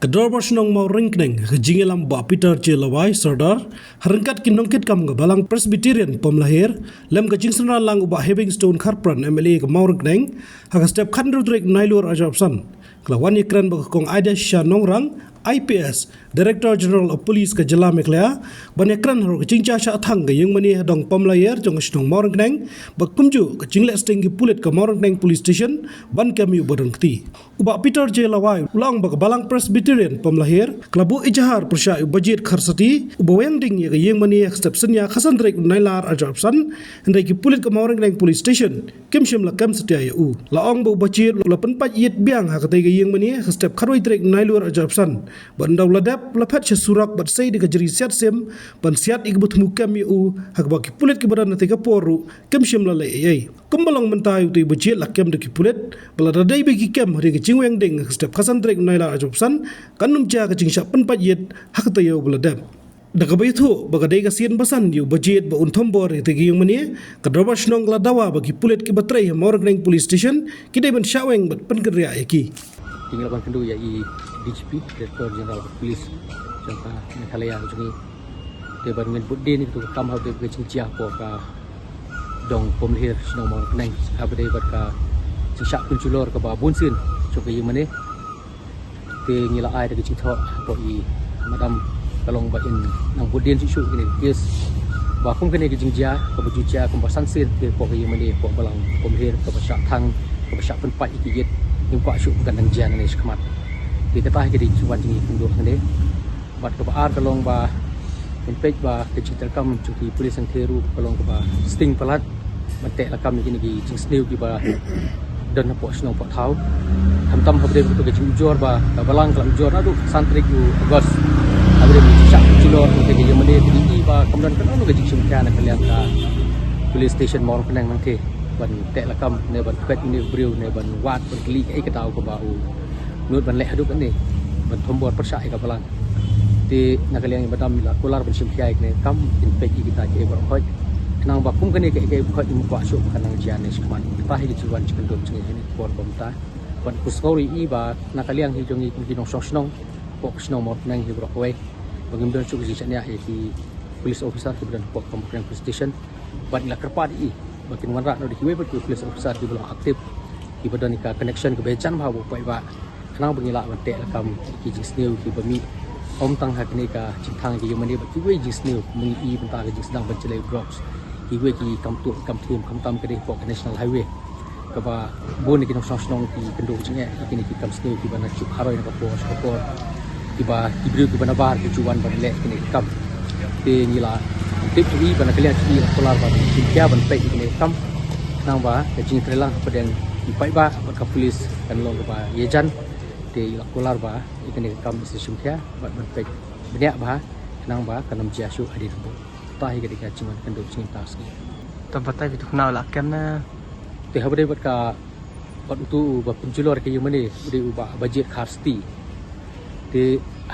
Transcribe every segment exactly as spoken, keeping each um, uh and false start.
Ka Dorbar Shnong Mawryngkneng, ka jingïalam Bah Peter J Lawai, Sordar, ha ryngkat ki nongkitkam ka Balang Presbyterian Pomlaher, lem ka jingsynran lang u Bah Heavingstone Kharpran, M L A ka Mawryngkneng, ha ka step khathynriew tarik Nailur arhajar arphew san. Ka la wan ïakren bad ka Kong Aida Shisha Nongrang, I P S, Director General of Police ka jylla Meghalaya, ban ïakren halor ka jingjia shah thang ka ïingmane ha dong Pomlaher jong ka shnong Mawryngkneng, bad kumjuh ka jingleh sting ki pulit ka Mawryngkneng Police Station ban kem ïa u badon kti. U Bah Peter J Lawai u la ong ba ka Balang Presbyterian Pomlaher ka la buh ijahar pyrshah ïa u Bajied Kharsati, uba weng ding ïa ka ïingmane ha ka step synñia khatsan tarik Nailur arhajar arphew san, hynrei ki pulit ka Mawryngkneng Police Station kim shym la kem satia ïa u. La ong ba u Bajied u la pynpait ïit biang ha katei ka ïingmane ha ka step khatwei tarik Nailur arhajar arphew san, bad ynda u la dep, la phet sha surok bad sei da ka jri siat sim ban siat ïa kiba thmu kem ïa u, ha kaba ki pulit kiba don ha katei ka por ruh kim shym la leh ei ei. Kumba long mynta, utei u Bajied la kem da ki pulit, bad lada dei ba ki kem hadien ka jingweng ding ha ka step khatsan tarik Nailur arhajar arphew san, kan ym jia ka jingshah pynpait ïit ha ka taïew ba la dep. Da kaba ïathuh ba ka dei ka sien ba san ïa u Bajied ba un thombor ïa katei ka ïingmane, ka Dorbar Shnong ka la dawa ba ki pulit kiba trei ha Mawryngkneng Police Station ki dei ban shah weng bad pynkynriah ïa ki. Te ngi la wan kynduh ïa i D G P, Director General of Police jong ka Meghalaya jong ngi. Te ba ngin bud dien ïa katu ka kam haba dei ka jingjia hapoh ka dong Pomlaher, shnong Mawryngkneng, haba dei bad ka jingshah pynjulor kaba bunsien jong ka ïingmane. Te ngi la ai da ka jingthoh hapoh i Madam Kalong ba in nang bud dien shuh shuh ïa kane ka case, ba kum kane ka jingjia kaba ju jia kumba san sien te hapoh ka ïingmane hapoh balang Pomlaher kaba shah thang, kaba shah pynpait ïa ki ïit, ngim kwah shuh ba kan nang jia nangne shakhmat. Te kata hi ka dei ka jingwan jong ngi kynduh hangne. Bad kaba ar ka long ba ngin peit ba ka jingtreikam jong ki police hangtei ruh ka long kaba sting palat ban teh lakam ïa kine ki jingsniew kiba don hapoh shnong hapoh thaw. Khamtam haba dei bad ka jingujor ba ka balang ka la ujor naduh san tarik u August. Haba dei bad ka jingshah jinglo jong ka ïingmane, te ngi i ba kam don kano kano ka jingshim khia na ka liang ka police station Mawryngkneng hangtei ban teh lakam ne ban kwet ïa une u briew ne ban wad ban kylli kaei ka daw kaba u nud ban leh haduh katne ban thombor pyrshah ïa ka balang. Te na ka liang i Madam i la kular ban shim khia ïa kane ka kam, in peit ïa kita kiei baroh khoit. Khnang ba kum kane kaei kaei baroh khoit ngim kwah shuh ba kan nang jia nangne shakhmat. Kata hi ka jingwan jingkynduh jong ngi ha kane ka por ba mynta. Bad pynsngew ïa i ba na ka liang hi jong ngi kum ki nongshong shnong hapoh ka shnong Mawryngkneng hi baroh kawei, ba ngim don shuh ka jingshaniah ïa ki police officer kiba don hapoh ka Mawryngkneng Police Station. Bad ngi la kyrpad ïa i ba kin wanrah noh da kiwei pat ki police officer kiba long active, kiba don ïa ka connection kaba ïajan bha bad u paidbah, khnang ba ngin lah ban teh lakam ïa ki jingsniew kiba mih, ym tang ha kane ka jingthang ïa ka ïingmane bad kiwei jingsniew, ba ngi i bynta ka jingsdang ban jlei drugs, kiwei ki kam tuh kam thiem, khamtam ka dei hapoh ka National Highway, kaba bun ïa ki nongshong shnong ki kynduh jingeh ïa kine ki kam sniew kiba na shu haroi na ka por sha ka por, kiba ki briew kiba nabar ki ju wan ban leh kine ki kam. Te ngi la tip ïa i ba na ka liang jong i la kular ban shim khia ban peit ïa kine ki kam, khnang ba ka jingtreilang hapdeng ki paidbah bad ka police kan long kaba ïajan. Te i la kular ba ïa kine ki kam i sa shim khia bad ban peit bniah bha, khnang ba kan ym jia shuh hadien hangne. Kata hi ka dei ka jingwan kynduh jong ngi mynta ka sngi. Te batai phi tu khnang la kem na. Te haba dei bad ka, bad utu uba pynjulor ïa ka ïingmane u dei u Bah Bajied Kharsati. Te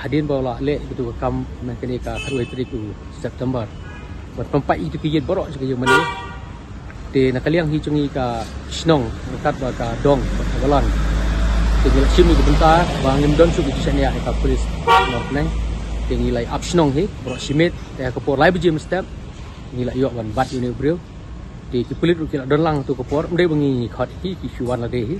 hadien ba u la leh ïa katu ka kam na kane ka khatwei tarik u September, bad pynpait ïa kitu ki ïit baroh jong ka ïingmane. Te na ka liang hi jong ngi ka shnong ryngkat bad ka dong bad ka balang, te ngi la shim ïa ka bynta ba ngim don shuh ka jingshaniah ïa ka police Mawryngkneng. Te ngi la ap shnong hi baroh shi miet, te ha ka por lai baje mynstep ngi la ïoh ban bat ïa une u briew. Te ki pulit ruh ki la don lang ha tu ka por, ym dei ba ngi ngi khot ïa ki, ki shu wan lade hi.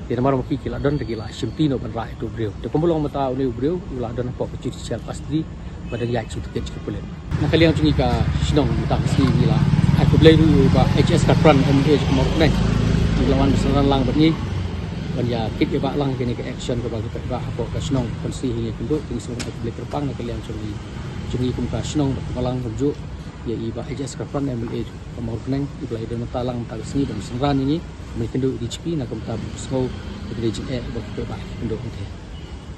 Te namar ba ki ki la don te ki la shimti noh ban rah ïa utu u briew. Te kumba long mynta une u briew u la don hapoh ka judicial custody, ba dang ïaid sha u tohkit jong ki pulit. Na ka liang jong ngi ka shnong mynta ka sngi ngi la ai khublei ruh ïa u Bah H S Kharpran, M L A jong ka Mawryngkneng. Ngi la wan synran lang bad ngi ban ïa kit ïa bah lang ïa kane ka action kaba ki paidbah hapoh ka shnong pynsi hi ngi kynduh, te ngi sngewbha ai khublei kyrpang na ka liang jong ngi, jong ngi kum ka shnong bad ka balang kumjuh ïa i Bah H S Kharpran, M L A jong ka Mawryngkneng, iba la ïadon bynta lang mynta ka sngi ban synran ïa ngi, ban kynduh ïa i D G P na ka bynta ban pynsngew ïa ka jingeh ba ki paidbah ki kynduh hangtei.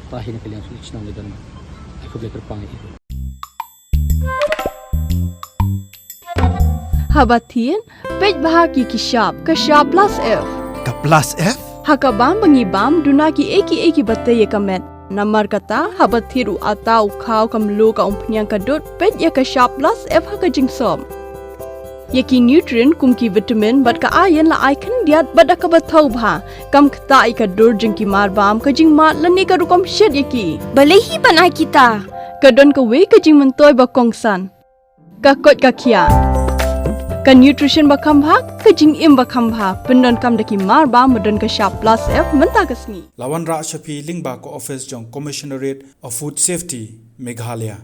Kata hi na ka liang jong ngi ka shnong ngi don. Ai khublei kyrpang ïa i. Haba thied, peit bha ki ki shap, ka shap plus F. Ka plus F? Ha ka bam ba ngi bam, duna kiei kiei kiba tei ïa ka met. Namar kata, haba thied u atta u khaw ka mluh ka umphniang ka dud, peit ïa ka shap plus F ha ka jingsop. Ïa ki nutrient kum ki vitamin bad ka iron la ai khyndiat bad da kaba thaw bha. Kam ktah ïa ka dur jong ki marbam, ka jingmad lane ka rukom shet ïa ki. Balei hi ban ai kita? Ka don kawei ka jingmyntoi ba kongsan. Ka koit ka khiah. Ka nutrition ba kham bha, ka jingim ba kham bha. Pyndonkam da ki marbam ba don ka shap plus F mynta ka sngi. La wanrah sha phi lyngba ka office jong Commissionerate of Food Safety, Meghalaya.